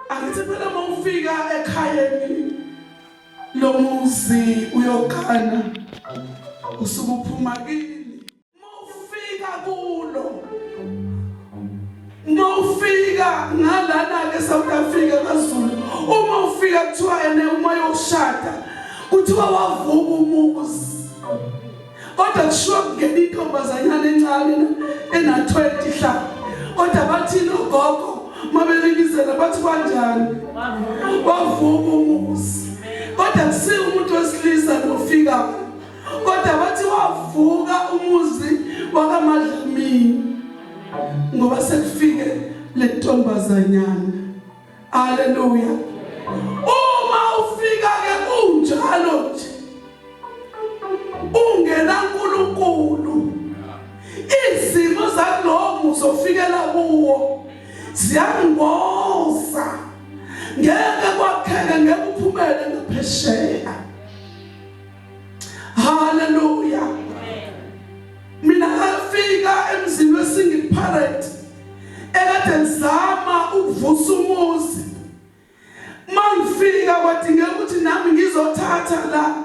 Angithi phela uma ufika ekhayeni lomuzi uyogana usuke uphuma kini. Uma ufika kulo uma ufika ngalana ke South Africa kaZulu uma ufika kuthiwa ene uma yokushada kuthiwa wavuka umuzi kodwa kushiwo kungena intombazanyana encane ena-20 hla kodwa bathini ogogo mabelikizela bathi kanjani wavuka umuzi kodwa kusiwo umuntu wesilisa lofika kodwa bathi wavuka umuzi wakaMadlamini ngoba sekufike le ntombazanyana. Haleluya! Uma ufika ke kunjalo nje ungena uNkulunkulu, izimo zakulowo muzi ofikela kuwo ziyangoza, ngeke kwakheke, ngeke uphumele ngaphesheya. Haleluya. Mina ngafika emzini we-single parent ekade ngizama ukuvusa umuzi. Mangifika kwadingeka ukuthi nami ngizothatha la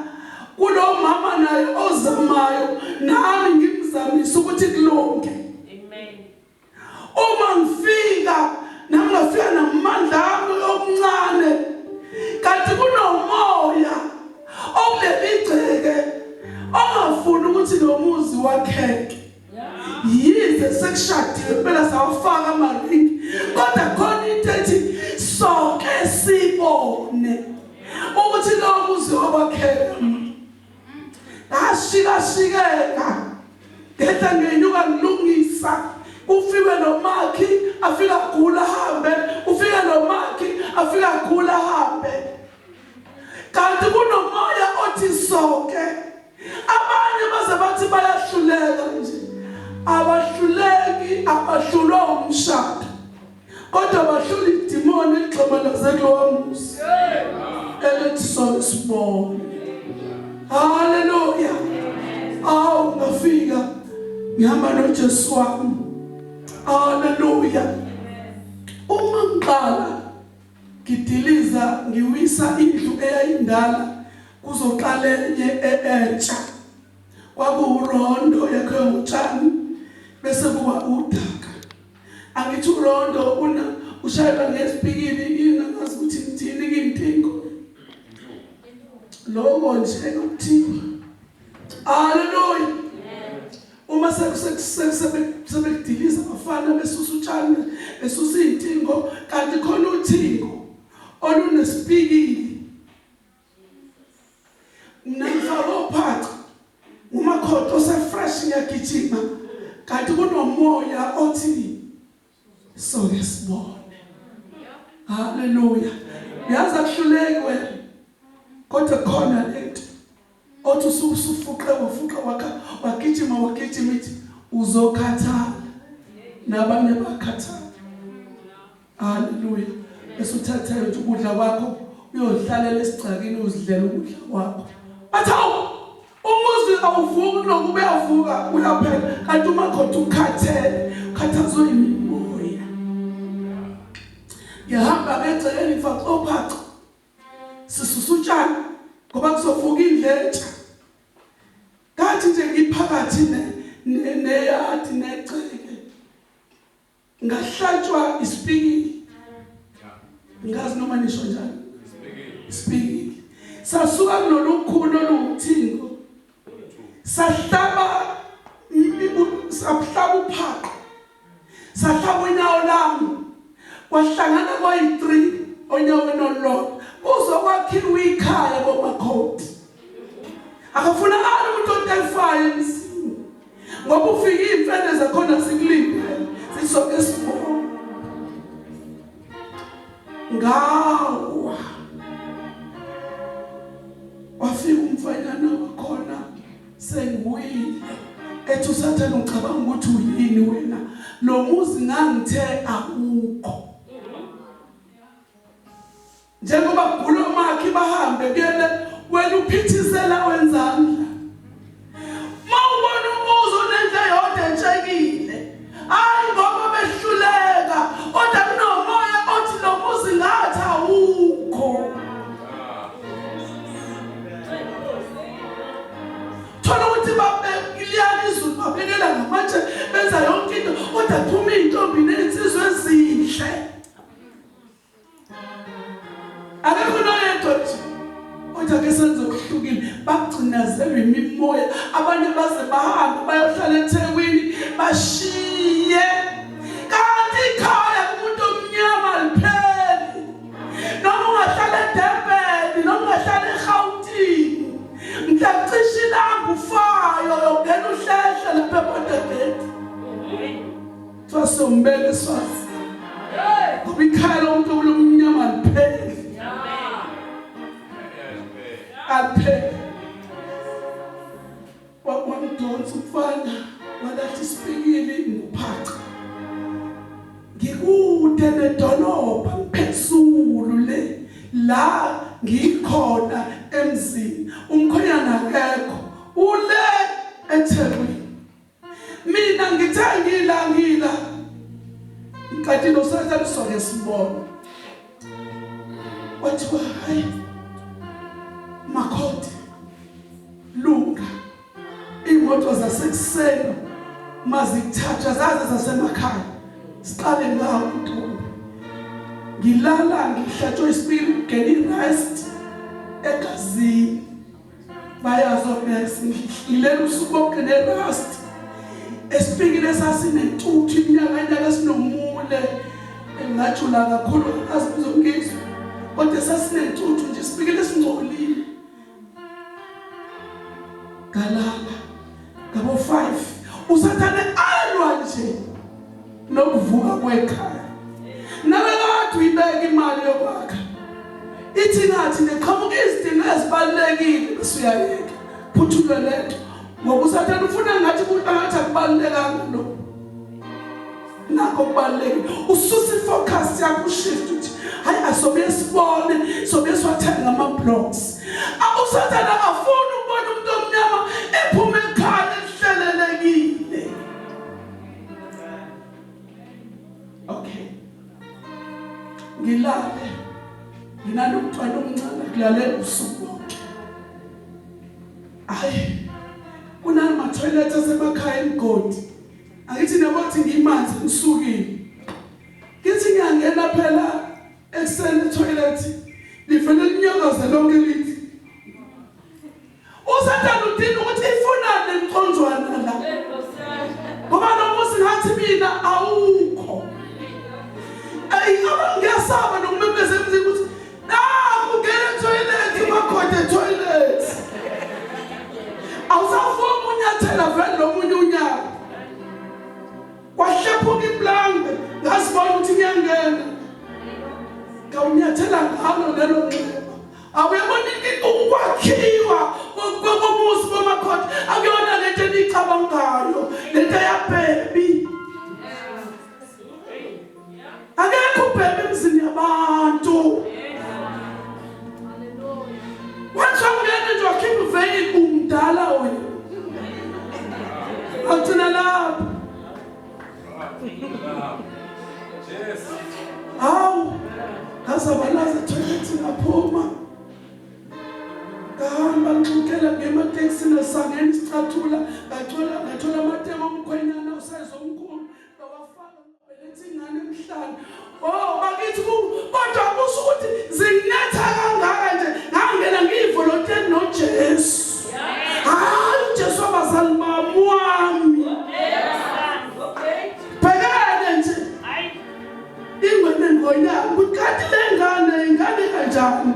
kulo mama naye ozamayo nami ngimzamise ukuthi kulunge. Amen. Uma ngifika nami ngafika namandla ami okuncane kanti kunomoya okuleli gceke ongafuni ukuthi lo muzi wakheke yize sekushadiwe kuphela sawafaka amaringi kodwa khona into ethi sonke sibone ukuthi lo muzi wabakheka Ngashikashikeka ngehla ngenyuka ngilungisa kufike nomakhi afika gula hambe ufike nomakhi afika gula hambe kanti kunomoya othi sonke abanye baze bathi bayahluleka nje abahluleki abahlulwa umshado kodwa bahlula idimoni eligxamalaze kulowa muzi elithi sona sibone. Haleluya. Awu ngafika ngihamba noJesu wami. Haleluya. Uma ngiqala ngidiliza ngiwisa indlu eyayindala kuzoqala enye entsha. Kwakuwurondo yakhiwe ngotshani bese kuba udaka. Angithi urondo una ushayelwa ngesipikili yini angazi ukuthi ngithini kintingo. Lokho nje okuthiwa. Haleluya. Uma sebekudiliza abafana besusa utshani besusa izintingo kanti khona uthingo olunesipikili. Mina ngifake ophaca umakhotho osefresh ngiyagijima kanti kunomoya othi soke sibone. Haleluya. Uyazi akuhluleki wena kodwa khona lento othi usufuqe wafuqa wakha wagijima wagijima ithi uzokhathala nabanye bakhathala. Haleluya. Bese uthatha nje ukudla kwakho uyozihlalela esigcakini uzidlela ukudla kwakho. Bathi awu umuzi awuvuki kunokuba uyavuka uyaphela kanti umakhotha ukhathele ukhathazwe imimoya. Ngihamba ngegcekeni ngifaka ophaca sisusa utshani ngoba kuzovuka indlu entsha. Ngathi nje ngiphakathi neyadi negceke Ngahlatshwa isipikili. Ngazi noma nisho njani. Isipikili. Sasuka kulolu khulu oluwuthingo. Sahlaba sahlaba uphaqo. Sahlaba unyawo lami. Kwahlangana kwayi-3 onyaweni olulodwa. Kuzokwakhiwa ikhaya komakhoti. Akafunakali umuntu otefayo emzini. Ngoba ufika iy'mfene zakhona zikulindele sisoke sibone. Ngawa. Wafika umfanyana wakhona sengiwile. Ethi uSathane ucabanga ukuthi uyini wena? Lo muzi ngangithe awukho. Njengoba kugula omakhi bahambe kuyena wena uphithisela wenzani la? Mawubona umuzi onendlu eyodwa entshekile, hayi ngoba behluleka, kodwa kunomoya othi lo muzi ngathi Bathi ake senze okuhlukile, bagcinazelwe imimoya. Abanye baze bahambe bayohlala eThekwini bashiye. Kanti ikhaya kumuntu omnyama lipheli. Noma ungahlala eDurban, noma ungahlala eGauteng. Mhla cishe ilanga ufayo uyongena uhlehle lapha eBorder. Kuthiwa siyombeka eSwazi. Ngoba ikhaya lomuntu olumnyama lipheli. Alipheli. Wangidonsa umfana walahla isipikili nguphaca. Ngikude nedolobha ngiphezulu le la ngikhona emzini umkhwenyana akekho ule eThekwini. Mina ngithe ngila ngila kanti nosathane soke sibona. Kwathiwa hayi makhoti lunga imoto zasekuseni mazithatha zaze zasemakhaya siqale ngawo ntombi ngilala ngihlatshwe isibili ngena i-rest egazini bayazi onesi ngilela usuku bonke nerust esifikile sasinentuthu iminyaka nyaka sinomule engajula kakhulu akazi uzongizwa kodwa sasinentuthu nje sifikile esingcolile galala ngabo 5 usathane alwa nje nokuvuka kwekhaya nawe kade uyibeka imali yokwakha ithi ngathi neqhamuka izidingo ezibalulekile bese uyayeka phuthunywe lento ngoba usathane ufuna ngathi kungathi akubalulekanga lo nakho kubalulekile ususa ifocus yakho ushift uthi hayi asobe sibone sobe siwathenga ama-blocks usathane akafuni ukubona umuntu omnyama ephuma ekhaya elihlelelekile. Okay, ngilale nginalomntwana omncane kulalela ubusuku bonke. Hayi, kunama-toilet asemakhaya emigodi angithi nabathi ngimanzi ngisukile ngithi ngiyangena phela ekuseni etoilet livele linyakaze lonke lithi uSathane udinga ukuthi ifunani lemconjwana la ngoba lo muzi ngathi mina awukho. Ayi, ngiyasaba nokumemeza emzini ukuthi naku ngena etoilet makhona etoilet awusafuni unyathela vele lomunye unyaka kwahlephuka iplangwe ngazibona ukuthi ngiyangena ngawunyathela ngalo lelo nxeba. Awuyabona ukwakhiwa komuzi komakhoti akuyona lento eniyicabangayo lento yabhebi. Akekho ubhebi emzini yabantu. Wathi wangena nje wakhipha uveyili umdala wena. Awugcina lapho. Hawu, ngazabalaza ethoyilethi ngaphuma. Ngahamba ngixukela ngematekisini asangena isicathula ngathola ngathola amateki omkhwenyana usayizi omkhulu ngawafaka ngabeletha ingane emhlane. Oh bakithi kodwa kusho ukuthi zinetha kangaka nje ngangena ngiyivolontiya noJesu. Hayi uJesu wabazali bami wami. Bhekene nje. Ingwene ngonyaka ukuthi kanti le ngane ingane kanjani?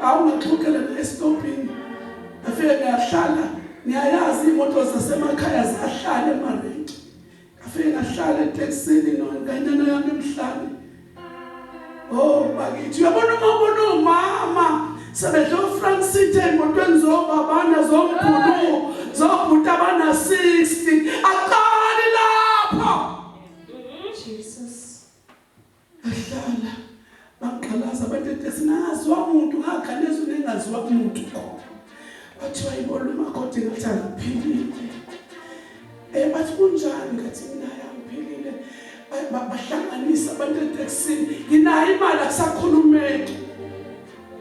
Awungaxhukela esitopini. Ngafike ngiyahlala ngiyayazi imoto zasemakhaya ziyahlala emarenki. Ngafike ngahlala etekisini nonganyana yami emhlane. Oh bakithi uyabona uma ubona umama sebedla uFrank City emotweni zobabana zomkhulu zobhuti abana 60 aqali lapho. Jesus. Ahlala baqalaza abantu etekisini angaziwa muntu ngaganezwa nengaziwa muntu khona. Kwathiwa ibona umakoti ngathi angiphilile. Bathi kunjani ngathi mina angiphilile. Bahlanganisa abantu etekisini nginayo imali akusakhulumeki.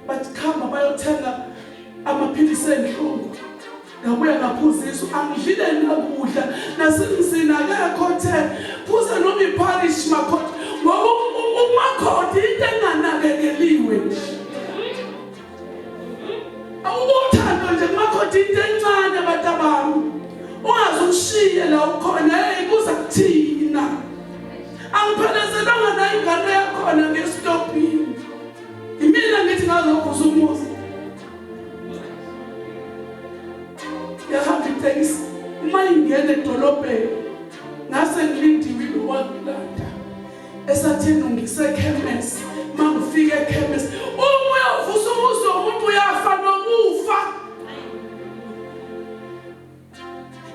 Bathi khamba bayothenga amaphilisi enhlungu. Ngabuya ngaphuziswa angidlile nakudla nasemzini akekho othe phuza noma ipharish makhoti ngoba umakhoti into enganakekeliwe nje. Kodwa into encane batabami, ungaze ushiye la ukhona, hey kuza kuthina. Angiphelezelanga na ingane yakhona ngesitobhini. Imina ngithi ngazovusa umuzi. Yahamba itekisi uma ingena edolobheni ngase ngilindiwe iwangilanda. Esatheni ungise ekhemesi mangifika ekhemesi uma uyovusa umuzi womuntu uyafa nokufa.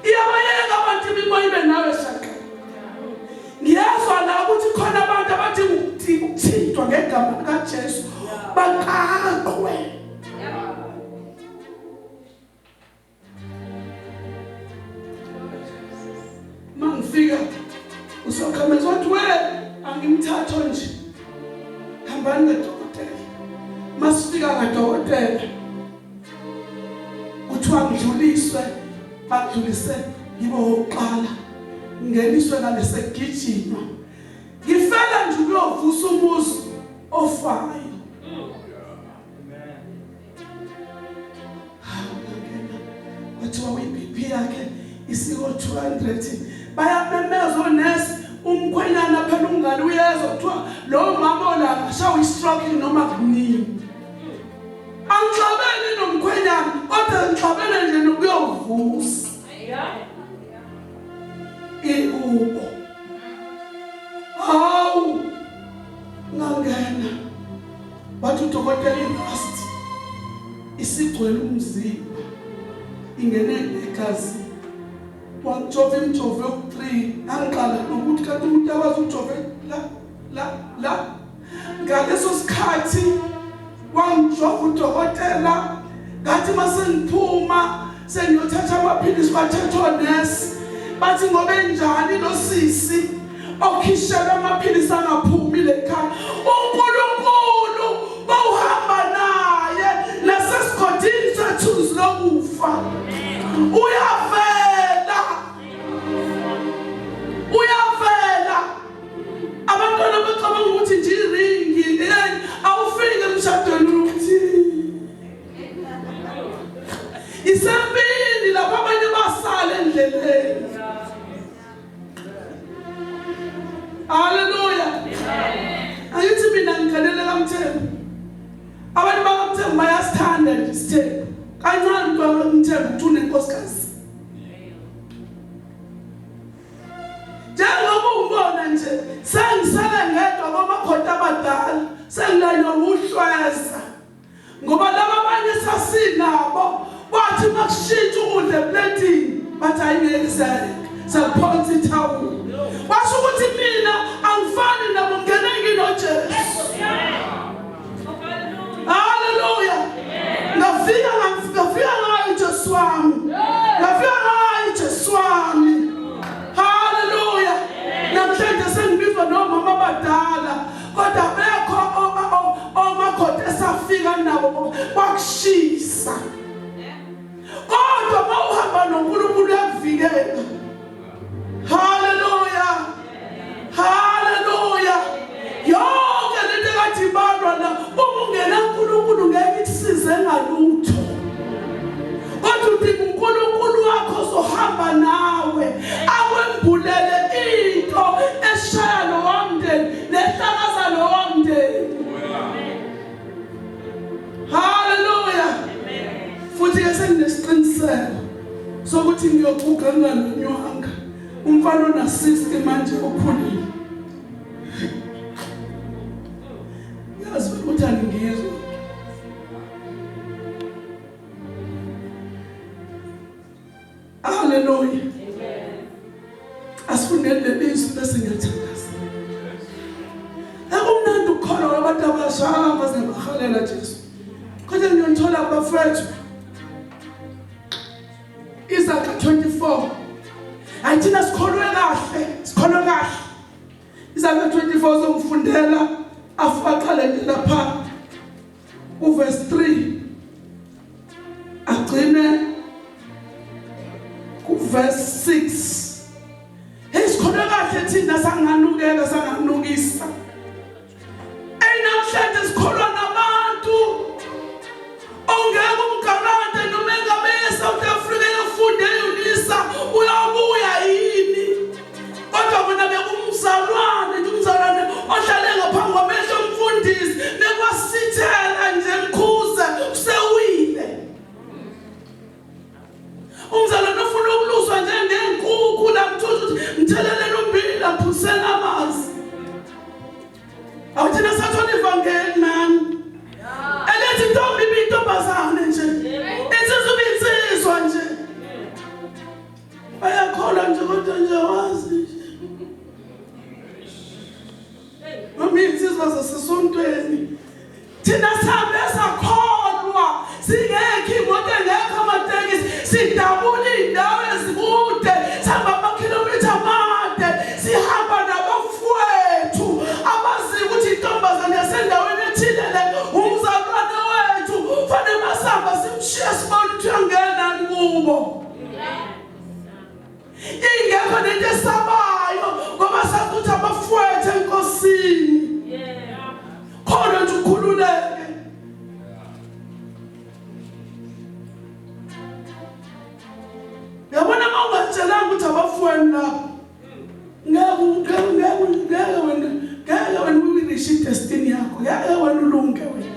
Iyabayeka abantu imimoya ibe nawe shaka. Ngiyezwa la ukuthi khona abantu abadinga ukuthintwa ngegama likaJesu baqaqwe. Mangifika usokhameza wathi we angimthatho nje. Hambani kadokotela. Masifika kadokotela kuthiwa ngidluliswe bakudlulise ngibe wokuqala ngeniswe ngalesegijima ngifela nje ukuyovusa umuzi ofayo. Kwathiwa i-BP yakhe isiko 200 bayamemeza onesi umkhwenyana phela umngane uyezwa kuthiwa lo mama ola ashawa i-stroke noma kunini. Angixabene nomkhwenyana kodwa ngixabene nje nokuyovusa ikubo. Hawu ngangena bathi udokotela i-rust isigcwele umzimba ingene igazi wangijova imijovo yoku-3 ngangiqala nokuthi kanti umuntu akwazi ukujova la la la ngaleso sikhathi wangijova udokotela ngathi masengiphuma sengiyothatha amaphilisi kwathathwa nurse bathi ngoba enjani lo sisi okhishelwa amaphilisi angaphumi lekhaya uNkulunkulu bawuhamba naye nasesigodini sethunzi lokufa uyavela uyavela abantwana bacabanga ukuthi nje iringi awufiki emshadweni ukuthi isempini lapho abanye basala endleleni. Haleluya. Angithi mina ngiganele kaMthembu. Abantu bakaMthembu bayasithanda nje isithembu. Kancane umntwana kaMthembu uthi unenkosikazi. Njengoba ungibona nje sengisele ngedwa komakhota abadala sengilaywa uhlweza. Ngoba laba abanye sasinabo kwathi makushintsha ukudla epletini bathi ayingeke siyaleka saphonsa ithawula. Kwasho ukuthi mina angifani nabo ngene nginoJesu. Haleluya. Ngafika ngafika ngayo Jesu wami. Ngafika ngayo Jesu wami. Haleluya. Namhlanje sengibizwa nomama abadala kodwa bekho omakhoti esafika nabo kwakushisa. Kodwa mawuhamba noNkulunkulu uyakuvikela. Haleluya. Haleluya. Yonke lento ekade ibalwa la uma ungena uNkulunkulu ngeke ikusize ngalutho. Kodwa udinga uNkulunkulu wakho ozohamba nawe akwembulele into eshaya lowa mndeni nehlakaza lowa mndeni. Haleluya. Futhi ke senginesiqiniseko sokuthi ngiyoguga ngingalunywanga. Umfana ona 60 manje ukhulile. Yazi ukuthi angingizwa. Haleluya. Amen. Asifundeni lelizwi bese ngiyathandaza. Akumnandi ukukholwa kwabantu abasha baze bahalela Jesu. Kodwa ngiyonithola bafethu. Izaga 24. Hayi thina sikholwe kahle, sikholwe kahle. Izaga 24 zongifundela afaqale nje lapha uverse 3 agcine kuverse 6. Hey sikholwe kahle thina sanganukela sanganukisa. Hey namhlanje sikholwa nabantu ongeke umgarante noma engabe eSouth Awuthina sathola ivangeli nani. Elithi intombi ibintombazane nje. Insizwa ibinsizwa nje. Bayakholwa nje kodwa nje wazi nje. Noma insizwa zasesontweni. Thina sihambe sakholwa singekho imoto engekho amatekisi sidabula iy'ndawo ezikude sihamba amakhilomitha amade sihamba nabafowethu abaziyo ukuthi intombazane yasendaweni ethile le umzalwane wethu fanele masihamba simshiye sibone ukuthi uyangena kubo. Ingekho nento esabayo ngoba sazi ukuthi abafowethu enkosini. Khona nje ukhululeke. Yabona uma ungatshelanga ukuthi abafowenu lapho ngeke ngeke ngeke ngeke wena ngeke wena uyirishe idestiny yakho ngeke wena ulunge wena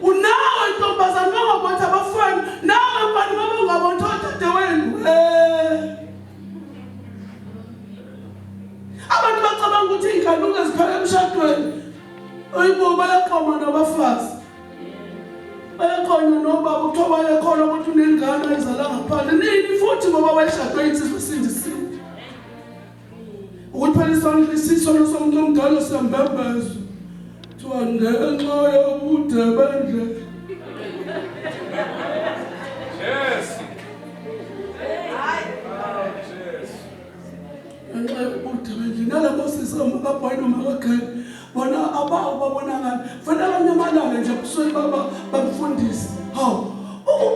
unawe ntombazane ungabona abafowenu nawe mfana uma ungabona odadewenu eh abantu bacabanga ukuthi iy'nkanuko eziphela emshadweni oyibo bayaqoma nabafazi bayaqonywa nobaba kuthiwa wayekholwa ukuthi unengane ayizala ngaphandle nini futhi ngoba wayeshadwe insizwa esindisiwe ukuthi phela isandla isisono somuntu omdala siyambembeza kuthiwa ngenxa yobude bendlela Jesu. Ngenxa yobude bendlela nalabo sisi omakabhoyi nomakagele bona abawo babonakala fanele banyamalale nje ebusweni baba bamfundisi hawu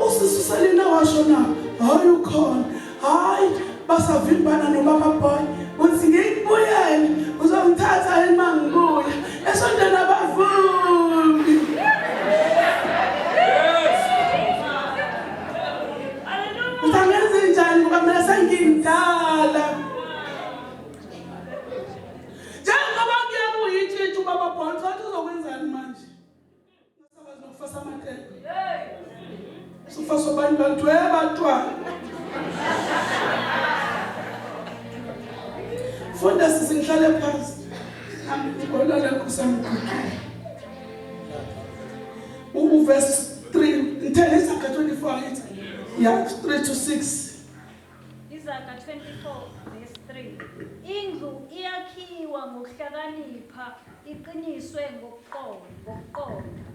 usisi uselina washo na hayi ukhona hayi basavimbana nobaba boy uthi ngikubuyele uzongithatha yini uma ngibuya esontweni abavumi uthi angenze njani ngoba mina sengimdala njengoba kuyabuya itshitshi ubaba boy uthi uzokwenzani manje Sakwazi nokufasa amatende. Sufasa abantu bantu bantwana. Funda sisi ngihlale phansi. Ngibona Nkosi yami Uverse 3 ngithele isakha 24 ithi. Yeah, 3 to 6. Izaga 24 verse 3. Indlu iyakhiwa ngokuhlakanipha iqiniswe ngokuqonda.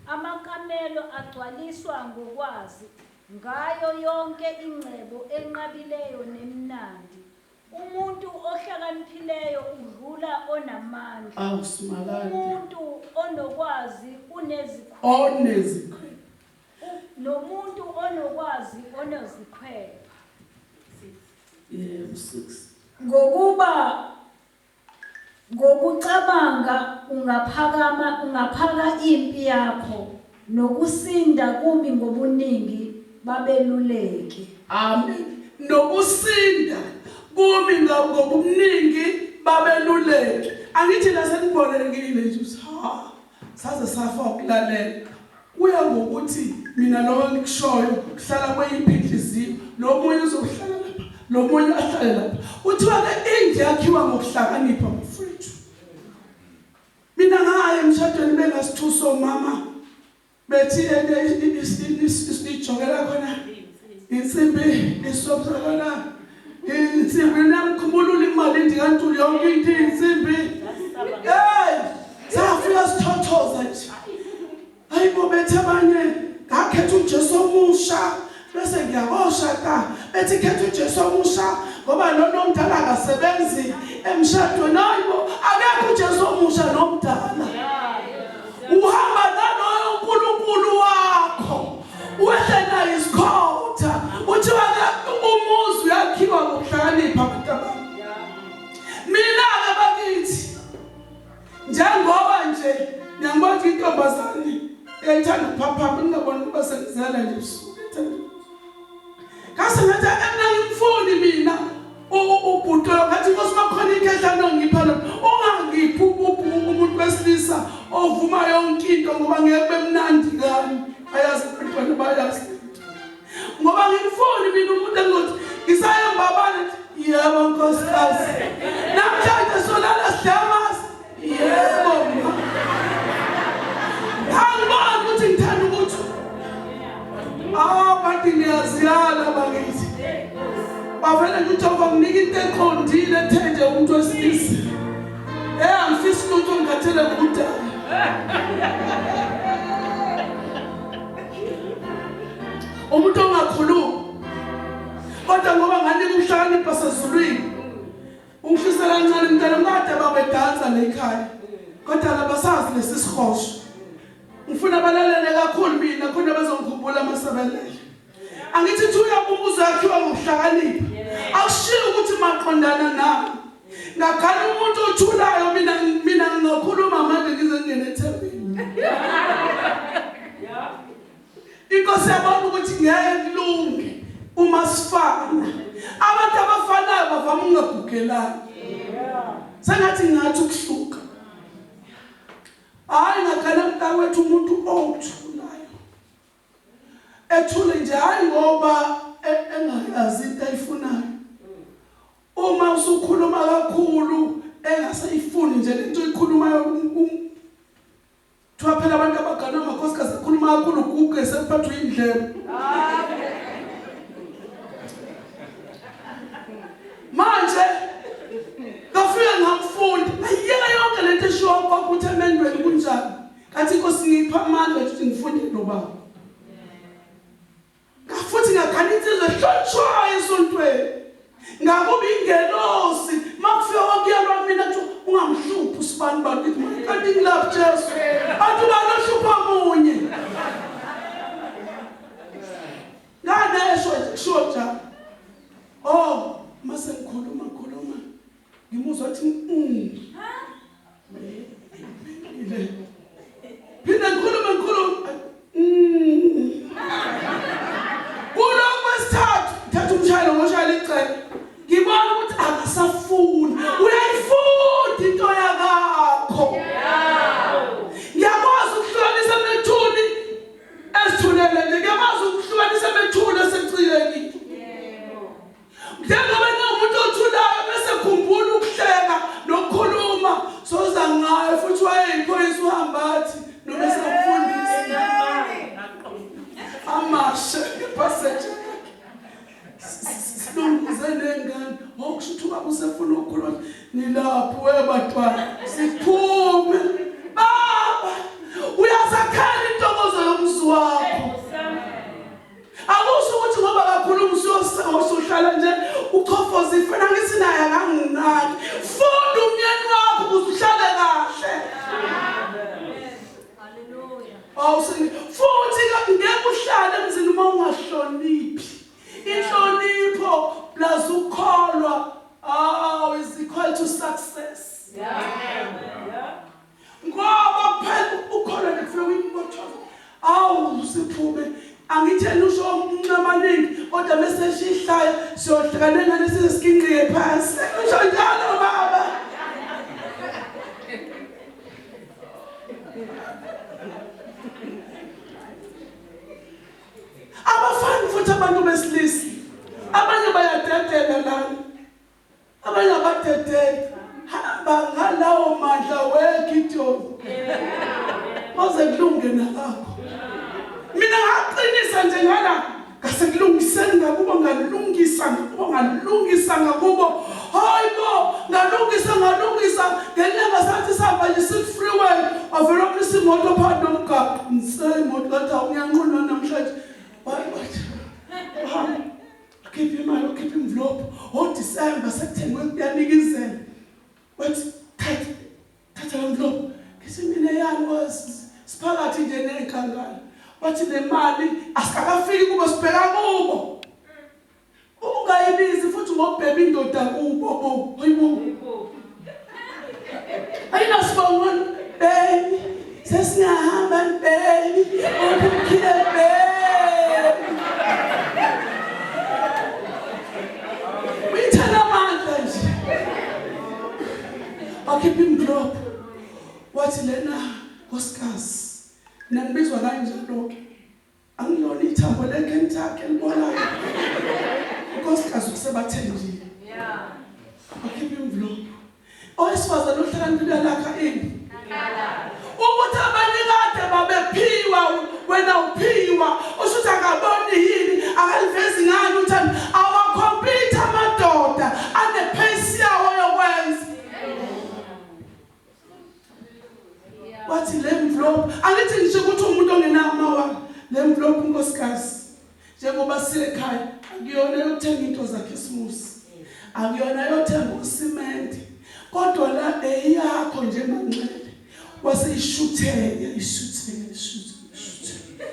Amakamelo agcwaliswa ngokwazi ngayo yonke ingcebo enqabileyo nemnandi. Umuntu ohlakaniphileyo udlula onamandla. Awu simakade. Umuntu onokwazi unezikhwele. Onezikhwele. Nomuntu onokwazi onezikhwepha. Yebo, 6. Ngokuba ngokucabanga ungaphakama ungaphaka impi yakho nokusinda kumi ngobuningi babeluleki. Amen. Nokusinda kumi ngobuningi babeluleki. Angithi la senibonekile nje ukuthi ha saze safa ukulalela. Kuya ngokuthi mina lokho engikushoyo kuhlala kweyiphi inhliziyo, lo munye uzohlala lapha, lo munye ahlale lapha. Kuthiwa ke indlu yakhiwa ngokuhlakanipha mfowethu. Mina ngaya emshadweni bengasithusa omama bethi ijokela khona insimbi isobza khona insimbi namkhumulula imali indikantuli yonke into insimbi. Hey, safika sithothoza nje. Hayibo bethi abanye ngakhetha uJesu omusha bese ngiyakosha ta bethi khetha uJesu omusha ngoba lona omdala akasebenzi emshadweni hayibo akekho uJesu omusha nomdala uhamba naloyo uNkulunkulu wakho wehle naye isikhotha uthiwa umuzi uyakhiwa ngokuhlakanipha abantu mina-ke bakithi Njengoba nje ngiyangibona ukuthi intombazane eyayithanda ukuphaphama ngingabona ukuba sengizela nje usuku ethanda. Ngase ngathi mina ngimfuni mina ubhuti ngathi inkosi makhona ikhehla nongipha lona ungangiphi umuntu wesilisa ovuma yonke into ngoba ngeke kube mnandi kami ayazi abantwana bayazi ngoba ngimfuni mina umuntu engothi ngisayembabane yebo nkosikazi namhlanje solala sidamasi yebo ma Nginika into eqondile ethe nje umuntu wesilisa. Eh angifisi lutho ngikhathele ngokudala. Umuntu ongakhulumi. Kodwa ngoba nganika ukuhlakanipha sezulwini. Ungifisela kancane mntana mkade babedansa la ekhaya. Kodwa labasazi lesi sihosho. Ngifuna balalele kakhulu mina khona bazongikhumbula amasebelele. Angithi thi uyabuza yakhiwa ngokuhlakanipha. Akushiwo ukuthi maqondana nami. Ngakhala umuntu othulayo mina mina ngingakhuluma manje ngize ngingene ethembeni. Inkosi yabona ukuthi ngeke kulunge uma sifana. Abantu abafanayo bavama ukungagugelani. Sengathi ngathi ukuhluka. Hayi ngakhala mntakwethu umuntu othulayo. Ethule nje hayi ngoba e, engayazi into ayifunayo. Uma usukhuluma kakhulu engasayifuni nje lento oyikhulumayo Kuthiwa phela abantu abaganwe amakhosikazi akhuluma kakhulu guge sekuphathwa indlebe. Manje ngafika ngamfunda ngayiyeka yonke lento eshiwo kwakuthi emendweni kunjani. Ngathi inkosi ngipha amandla ukuthi ngifunde lo baba. Futhi ngakhala insizwa ehlonishwayo esontweni. Ngakuba ingelosi makufika kwakuyalwa mina kuthiwa ungamhluphi usibani bani ngithi manje kanti ngilaphi Jesu. Athi ubani ohlupha munye. Nganesho nje kushiwo njalo. Oh, mase ngikhuluma ngikhuluma ngimuzwa athi. Phinde ngikhulume ngikhulume. Kulokhu kwesithathu thatha umshayelo ngoshayela icele. Ngibona ukuthi akasafuni. Uyayifunda into yakakho. Ngiyakwazi ukuhlukanisa methuni esithulele nje. Ngiyakwazi ukuhlukanisa methuni esecikekile. Njengoba engumuntu othulayo bese khumbula ukuhleka nokukhuluma soza ngayo futhi wayeyiphoyisa uhamba athi noma esakufundisa amashe ipassage silunguze nengane okusho ukuthi ubaba usefuna ukukhuluma nilapho webatwana siphume baba uyazakhela intokozo yomzi wakho. Akusho ukuthi ngoba kakhulu usuhlala nje uchofoza ifena ngithi naye akanginaki. Funda umyeni wakho ukuze uhlale kahle. Hallelujah. Awusingi futhi ngeke uhlale emzini uma ungahloniphi. Inhlonipho plus ukukholwa oh is equal to success. Yeah. Ngoba kuphela ukhona nje kufika kwimotho. Awu siphume angitheni usho umuntu amaningi kodwa mese eshihlaya siyohlukana ngane size sikinqike phansi. Usho njalo baba. Abafani futhi abantu besilisa. Abanye bayadedela lana. Abanye abadedeli. Hamba ngalawo mandla weGideon. Maze kulunge nalapho. Mina ngaqinisa nje ngala ngase kulungiseni ngakubo ngalungisa ngakubo ngalungisa ngakubo. Hayi bo ngalungisa ngalungisa ngenyanga sathi sihamba nje siku freeway wavela wamisa imoto phakathi nomgaqo. Ngise imoto ngathi awuyanqunwa namhlanje. Wathi hamba Khipha imali, ukhipha imvlophu. NgoDisemba sekuthengwe kuyanikizela. Wathi thatha thatha lo mvlophu. Ngithi mina yani siphakathi nje nenkangala. Wathi le mali asikakafiki kubo sibheka kubo. Ungayibizi futhi ngobheba indoda kubo bo. Hayibo. Ayinasibongo baby. Sesingahamba baby. Uphile baby. Uyithanda amandla nje. Wakhipha imdrop. Wathi lena nkosikazi. Mina ngibizwa kanjalo ke. Angilona ithambo leKentucky elibolayo. Unkosikazi usebathenjile. Yeah. Wakhipha imvulophu. Owesifazane ohlakaniphile uyalakha ini? Ukuthi abanye kade babephiwa wena uphiwa usho ukuthi akaboni yini akalivezi ngani uthando awakhompyutha amadoda. Wathi le envelope, angithi ngisho ukuthi umuntu ongenamawala, le envelope unkosikazi njengoba siye ekhaya akuyona yokuthenga into zakhisimusi, akuyona yothenga usimende, kodwa la eyakho nje manxele. Waseyishutheka, ishutheka, ishutheka, ishutheka.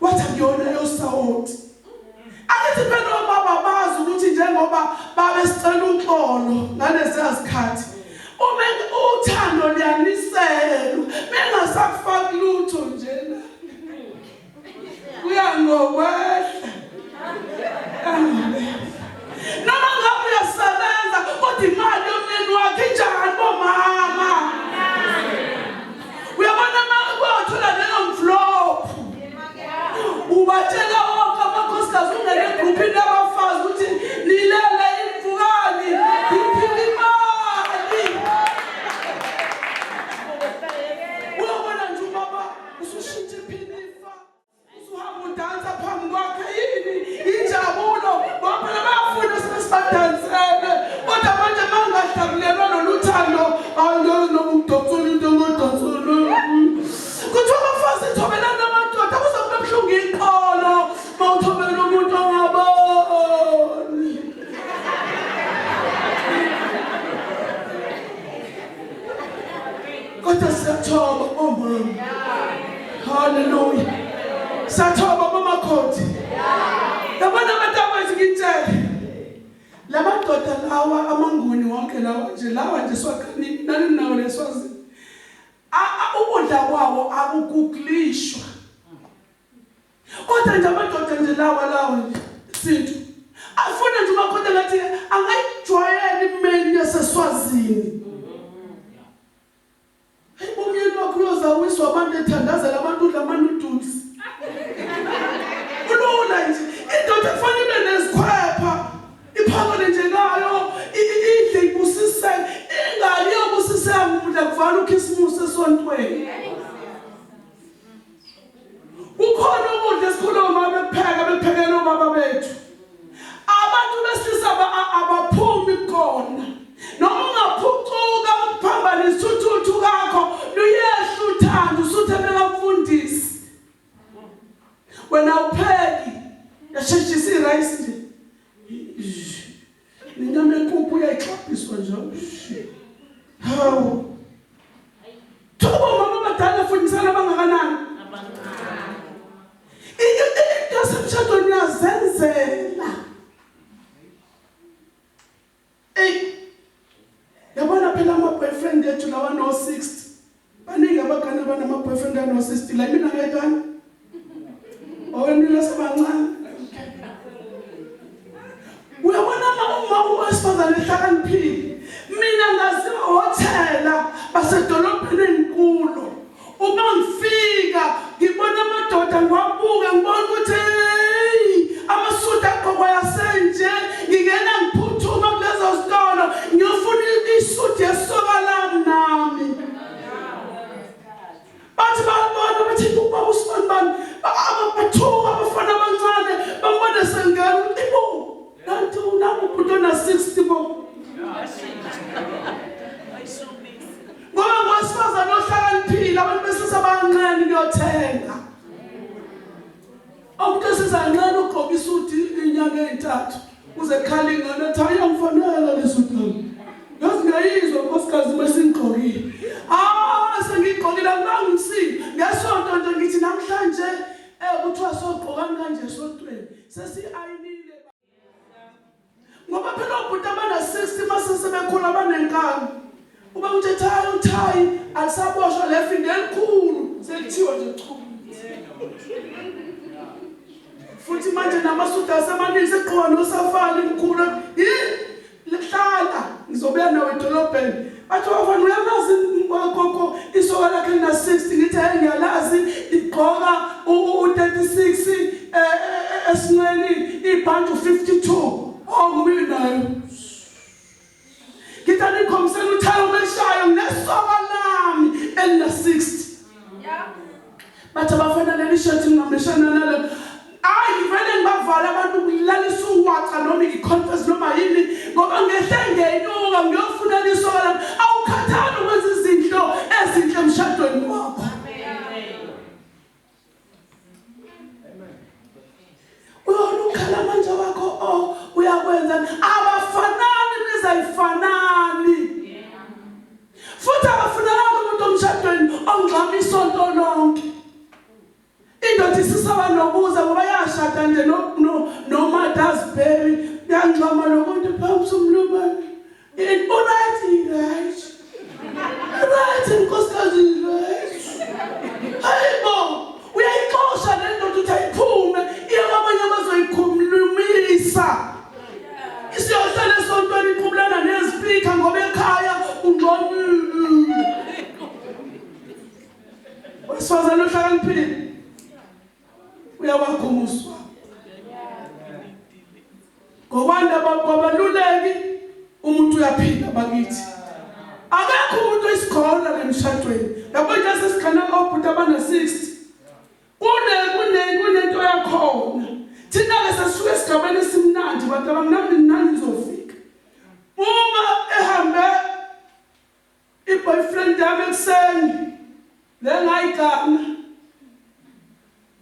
Wathi akuyona yosawoti. Angithi phela obaba bazi ukuthi njengoba babesicela uxolo ngaleziya zikhathi uma uthando liyaniselwa bengasakufaki lutho njena kuya ngokwehla noma ngabe uyasebenza kodwa imali yomyeni wakhe injani bomama uyabona uma uyothola leyo mvlophu ubatshela wonke amakhosikazi ungene egruphini labafazi ukuthi nilele imvukani ngiphila imali uyabona nje ubaba usushintsha iphinifa usuhamba udansa phambi kwakhe yini injabulo ngoba phela bayafuna sebesibadansele kodwa manje uma ngingahlakulelwa lolu thando angeke noma ukudonsela into engadonsela kuthiwa abafazi thobelani amadoda kuze kube buhlungu iqolo uma uthobela umuntu ongaboni kodwa siyathoba omama haleluya siyathoba bomakhoti yabona abantu abathi ngitshele lamadoda lawa amanguni wonke lawa nje lawa nje swakani nani nawo leswazi ukudla kwawo akuguglishwa Kodwa nje amadoda nje lawa lawa nje sintu afuna nje umakhota ngathi angayijwayela imeni yaseSwazini. Hey bomyeni wakho uyozawiswa abantu ethandazela abantu udla ama-noodles. Kulula nje indoda kufanele ibe nezikhwepha iphakele nje nayo idle ibusiseke ingali yobusiseka ukudla kuvala ukhisimusi esontweni. Kukhona ukudla esikhula omama bekupheka bephekela obaba bethu. Abantu besilisa abaphumi kukona. Noma ungaphucuka ukuphambana isithuthuthu kakho luyehla uthando usuthe bekamfundisi. Wena upheki yasheshisa irice nje. Nenyama yenkukhu uyayixabhiswa nje. Hawu. Thoba mama abadala fundisana abangakanani? Into yasemshadweni uyazenzela. Ey. Yabona phela ama boyfriend ethu lawa no 60. Baningi abagane abanama boyfriend ano 60 la mina ngayikani. Owenile sebancane. Uyabona uma owesifazane ehlakaniphile. Mina ngaziwa hothela basedolobheni enkulu. Uma ngifika ngibona amadoda ngiwabuka ngibona ukuthi hey amasudu agqokwa yasenje ngingena ngiphuthuma kulezo zitolo ngiyofuna isudu yesoka lami nami. Bathi bayabona bathi ubaba usibanibani bathuka abafana abancane bambone sengena ibo nanti unangu ubhuti ona 60 bo ngoba ngowesifazane ohlakaniphile abantu besilisa bayanqena ukuyothenga umuntu wesilisa anqena ukugqoka isuti inyanga ey'ntathu uze khala ingane athi hayi angifanele lesuti lami yazi ngiyayizwa nkosikazi uma singigqokile ah sengigqokile angibangimsini ngesonto nje ngithi namhlanje um kuthiwa sogqokani kanje esontweni sesi-ayinile Ngoba phela obhuti abana-60 mase sebekhula banenkani. Uba uthi thayi uthayi alisaboshwa le finde elikhulu selithiwa nje chu. Futhi manje namasudu asemaningi seqhowa nosafari mkhulu. Yi hlala ngizobuya nawe edolobheni. Bathi wafana uyamazi gogo isoka lakhe lina 60 ngithi hayi ngiyalazi igqoka u-36 esinqeni ibhantshi u-52 oh nayo ngithi anikhombisela uthayo umeshayo nginesoka lami elina 60 bathi abafana leli shirt ngingameshana nalo ayi ngivele ngibavala abantu kulalisa uwaca noma ngiconfess noma yini ngoba ngehle ngenyuka ngiyofunela isoka lami awukhathali ukwenza izinto Futhi akafunakali umuntu omshadweni ongxama isonto lonke. Indoda isisaba nokuza ngoba yashada nje no no no mother's baby yangxama nokuthi phambi umlumane. Uright right. Right nkosikazi right. Hayibo uyayixosha le ndoda uthi ayiphume iye kwamanye bazoyikhulumisa. Isiyohlala esontweni iqhubulana nezipika ngoba ekhaya ungxolile. Wesifazane ohlakaniphile uyawakhumuzwa. Ngokwanda kwabaluleki umuntu uyaphila bakithi. Akekho umuntu oyisigona lemshadweni. Yabo nje sesikhana obhuti abana 60. Kune kune kunento yakhona. Thina ke sesisuke esigabeni esimnandi bantu abamnandi nani nizofika. Uma ehambe i-boyfriend yami ekuseni le ngayigana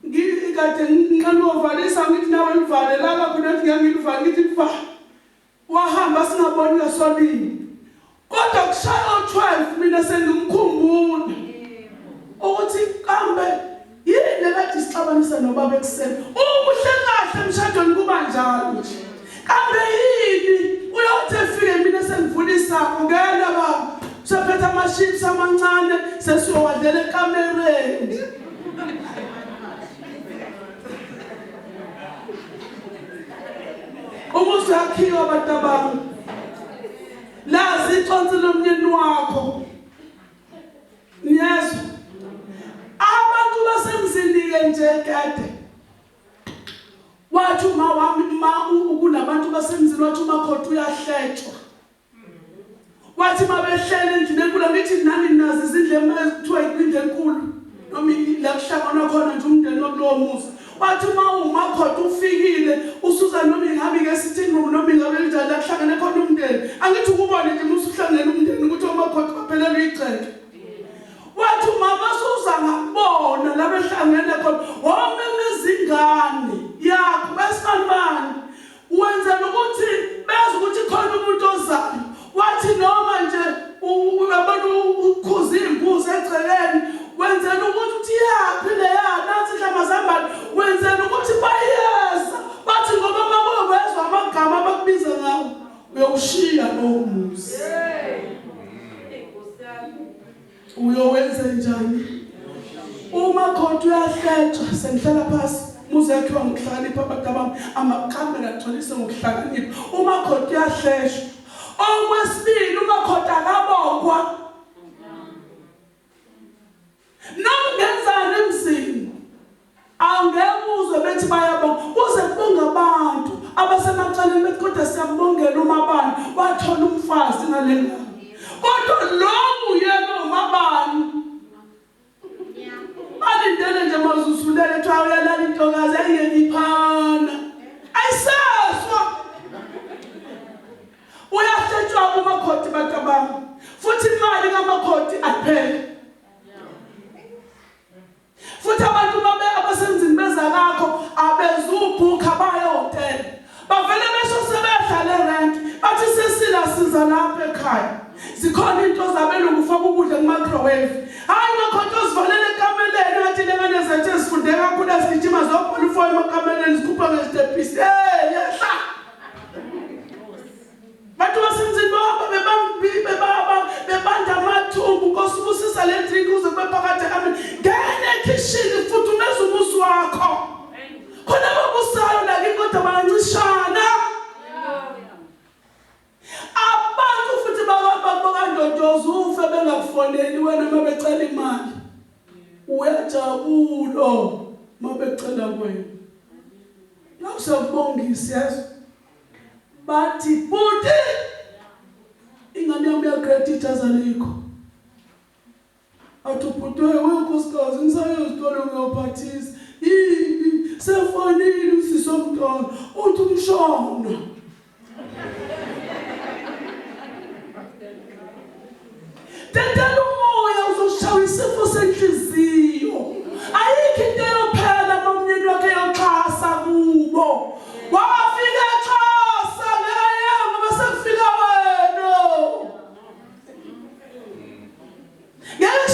ngikade nginqanuvalisa ngithi nawe ngivale lala khona ngithi ngeke ngilivale ngithi livale wahamba singaboni ngasolini kodwa kushaya o-12 mina sengimkhumbula ukuthi kambe yini le kade isixabanisa nobaba ekuseni umuhle kahle emshadweni kuba njalo nje kambe yini uyothi efike mina sengivula isango ngena baba sephethe ama-chips amancane sesiyowadlela ekamereni umuzi uyakhiwa bantabami lazi iconsi lomnyeni wakho Niyezwa? Abantu basemzini-ke nje kade. Wathi uma wami uma kunabantu basemzini wathi umakhoti uyahletshwa. Wathi mabehlele endlini enkulu angithi nani nazi izindlu ekuthiwa indlu enkulu noma la kuhlanganwa khona nje umndeni wakulowo muzi. Wathi uma umakhoti ufikile usuza noma ingabe ke sitting room noma ingabe njani la kuhlangene khona umndeni. Angithi ukubone nje uma usuhlangene umndeni ukuthi omakhoti baphelelwe igceke. Wathi umama suza ngakubona la behlangene khona wamemeza ingane yakho besibanibani wenzela ukuthi beze ukuthi khona umuntu ozayo wathi noma nje uyabona ukhuza imbuzi egcekeni wenzela ukuthi uthi yaphi leya nathi hlamazambane wenzela ukuthi bayeza bathi ngoba makwewezwa amagama abakubiza ngawo uyowushiya lowo muzi uyowenza njani uma khona uyahletshwa sengihlala phasi muze yakhiwa ngokuhlakanipha abantu abami amakamera agcwalise ngokuhlakanipha uma khona uyahleshwa okwesibili uma khona akabongwa Noma ungenzani emzini awungeke uzwe bethi bayabonga kuze kubonga abantu abasemaceleni bethi kodwa siyambongela umabani wathola umfazi ngale ndawo kodwa loku yena umabani balindele nje mazusulele kuthiwa uyalala intokazi ayingeniphana ayiseswa Uyahletshwa umakhoti bantabami. Futhi imali kamakhoti ayipheli. Futhi abantu babe abasemzini beza kakho abezubhukha bayotela. Bavele besho sebehla le rent bathi sesila siza lapha ekhaya. Zikhona into zabelungu ufaka ukudla ku-microwave. Hayi makhoti ozivalele ekameleni ngathi lengane zethu ezifunde kakhulu ezigijima ziyobhola ufoya emakameleni zikhupha ngezitebhisi. Hey yehla. Bantu basemzini bahamba bebamba bebanda amathumbu Nkosi ubusisa le drink uze kube phakade amen. Ngena ekhishini futhumeza umuzi wakho. Khona babusayo la kini kodwa bayancishana. Abantu futhi bakandodoza ufe bengakufoneli wena uma becela imali. Uyajabula uma becela kuwena. La usakubongisa yazi. Bathi bhuti ingane yami yagrade ijazi alikho. Athi ubhuti wenkosikazi ngisaye ezitolo ngiyophathisa. Yini sefonile usisi omdala uthi umshona. Dedela umoya uzoshaya isifo senhliziyo. Ayikho into eyophela uma umyeni wakhe eyoxhasa kubo. Wafika exhasa ngeke ayeke ngoba sekufika wena.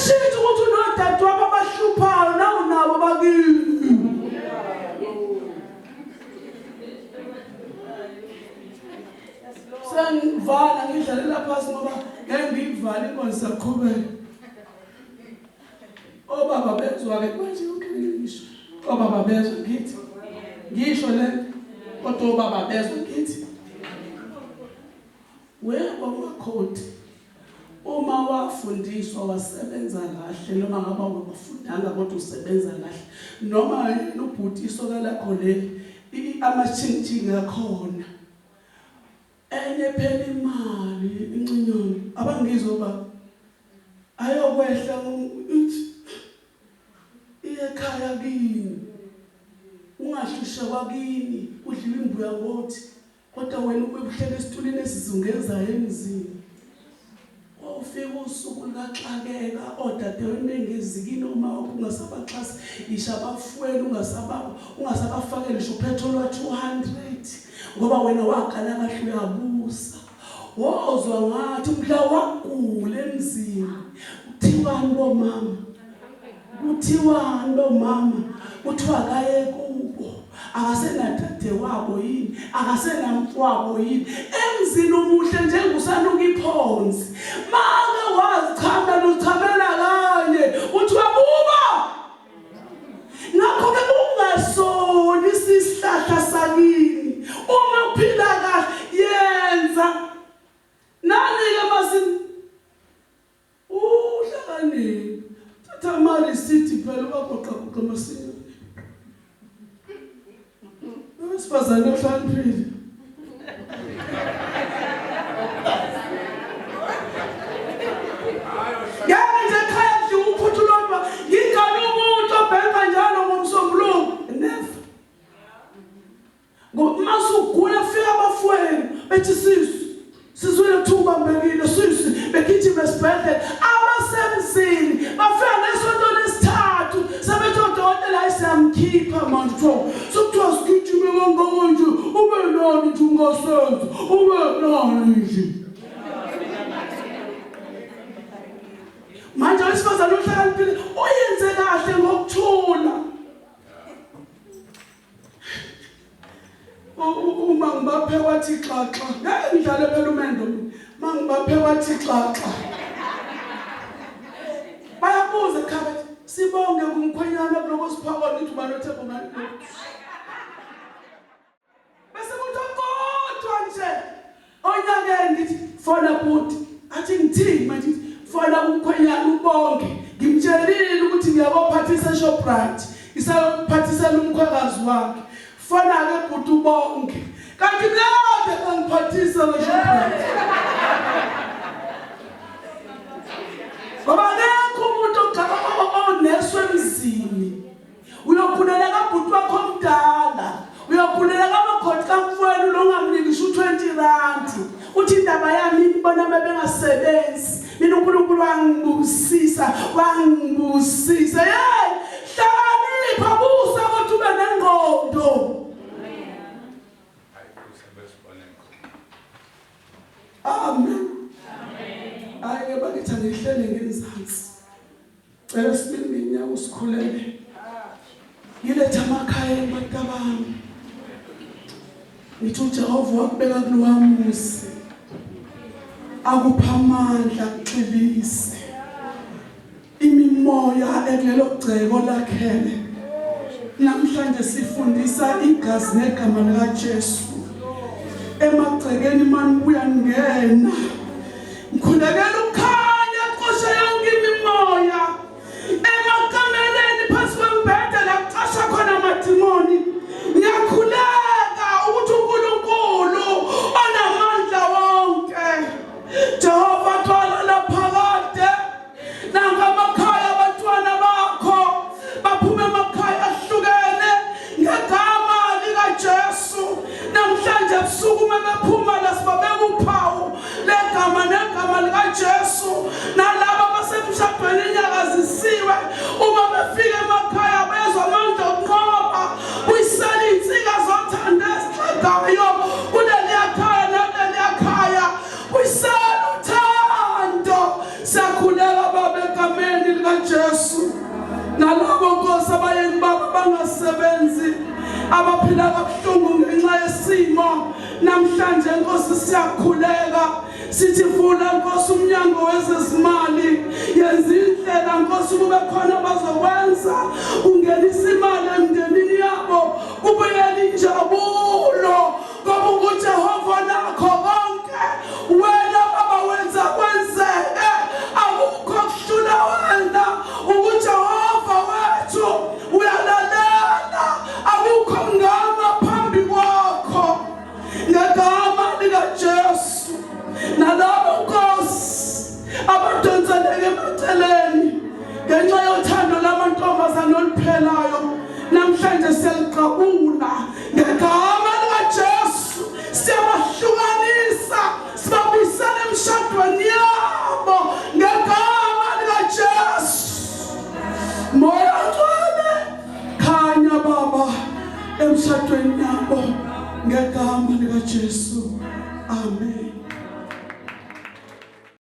Kuyashintsha ukuthi unodadewabo abahluphayo nawe unabo bakini. Sengivala ngidlalela phasi ngoba ngeke ngiyivale inkonzo isaqhubeka. Obaba bezwa ke manje yonke ngisho. Obaba bezwa ngithi. Ngisho le kodwa obaba bezwa ngithi. Webo makhoti uma wafundiswa wasebenza kahle noma ngaba ungafundanga kodwa usebenza kahle noma yena ubhuti isoka lakho leli amachingchingi akhona enye phela imali incinyane abangizwa ba ayokwehla ithi iye ekhaya kini ungahlushekwa kini kudliwa imbuya ngothi Kodwa wena ube uhlele esitulini esizungezayo emzini. Wawufika usuku lukaxakeka odadewenu bengezikini uma wakho ungasabaxhasi ngisho abafowenu ungasaba ungasabafakeli ngisho upetrol wa 200 ngoba wena waqala kahle uyabusa. Wozwa ngathi mhla wagula emzini. Kuthiwani bomama? Kuthiwani lomama? Kuthiwa akaye kubo. Akasenadadewabo yini? Akasenamfowabo yini? Emzini omuhle njengosanuka iphonzi. Make wazichamela uchamela kanye. Kuthiwa kubo. Ngakho-ke ungasoli isihlahla sakini. Uma uphila kahle yenza. Nani-ke masini Uhlakaniphi. Thatha ama receipt phela ubagoqa goqa masinya. Owesifazane ohlakaniphile. Ngeke nje ekhaya kudliwa uphuthu lodwa ngingane umuntu obhenka njalo ngomsombuluko. Never. Ngoba uma usugula kufika abafowenu bethi sisi sizwile kuthiwa ubambekile sisi begijima esibhedlela abasemzini bafika ngesonto lesithathu sebethi odokotela hayi siyamkhipha manje kuthiwa sekuthiwa sigijime kangaka nje ube nani nje ungasenza ube nani nje manje owesifazane ohlakaniphile uyenze kahle ngokuthula Uma ngibaphe wathi xaxa, ngeke ngidlale phela umendo mina. Uma ngibaphe wathi xaxa. Bayabuza ekhaya bathi sibonge kumkhwenyana kuloko siphakwa nithi ubani othe bongani. Bese kuthi kodwa nje Onyakeni ngithi fona bhuti athi ngithini manje ngithi fona kumkhwenyana ubonge ngimtshelile ukuthi ngiyabophathisa eShoprite isayophathisela umkhwekazi wakhe fona ke bhuti ubonge kanti mina kade ngangiphathisa ngeShoprite ngoba akekho umuntu oneso emzini Uyokhulela kabhuti wakho omdala. Uyokhulela kamakhoti kamfowenu lo ongamniki ngisho u-20 rand. Uthi indaba yami ibona bebengasebenzi. Mina uNkulunkulu wangibusisa, wangibusisa. Hey, hlakanipha busa kodwa ube nengqondo. Amen. Amen. Hayi ke bakithi angihlele ngenzansi. Cela sibili ngenyawo usikhulele. Ngiletha amakhaya abantu bami. Ngithi uJehova wakubeka kulowa muzi. Akupha amandla akuxilise. Imimoya ekulelo gceko lakhele. Namhlanje sifundisa igazi negama likaJesu. Emagcekeni manibuya ngena. Ngikhulekela ukukhanya kuxoshe yonke imimoya emakameleni phansi kwembhede la kucasha khona amadimoni. Ngiyakhuleka ukuthi uNkulunkulu onamandla wonke Jehova thwala laphakade nanka amakhaya abantwana bakho baphuma emakhaya ahlukene ngegama likaJesu namhlanje ebusuku uma bephuma la sibabeka uphawu legama negama likaJesu nalaba abasemshadweni inyakazisiwe uma befika emakhaya bezwa amandla okunqoba buyisela iy'nsika zothando ezixegayo kuleliya khaya nakuleliya khaya buyisela uthando Siyakhuleka Baba egameni likaJesu. Nalabo Nkosi abayeni babo bangasebenzi abaphila kabuhlungu ngenxa yesimo namhlanje Nkosi siyakhuleka sithi vula Nkosi umnyango wezezimali yenza indlela Nkosi kube khona abazokwenza kungenisa imali emndenini yabo kubuyele injabulo ngoba uJehova nakho konke wena baba wenza kwenzeke akukho kuhlula wena uJehova wethu uyalalela akukho ngama phambi kwakho ngegama likaJesu nalabo Nkosi abadonseleke emaceleni ngenxa yothando lamantombazane oluphelayo namhlanje siyaliqabula ngegama likaJesu siyabahlukanisa sibabuyisela emshadweni yabo ngegama likaJesu moya ngcwele khanya baba emshadweni yabo ngegama likaJesu amen.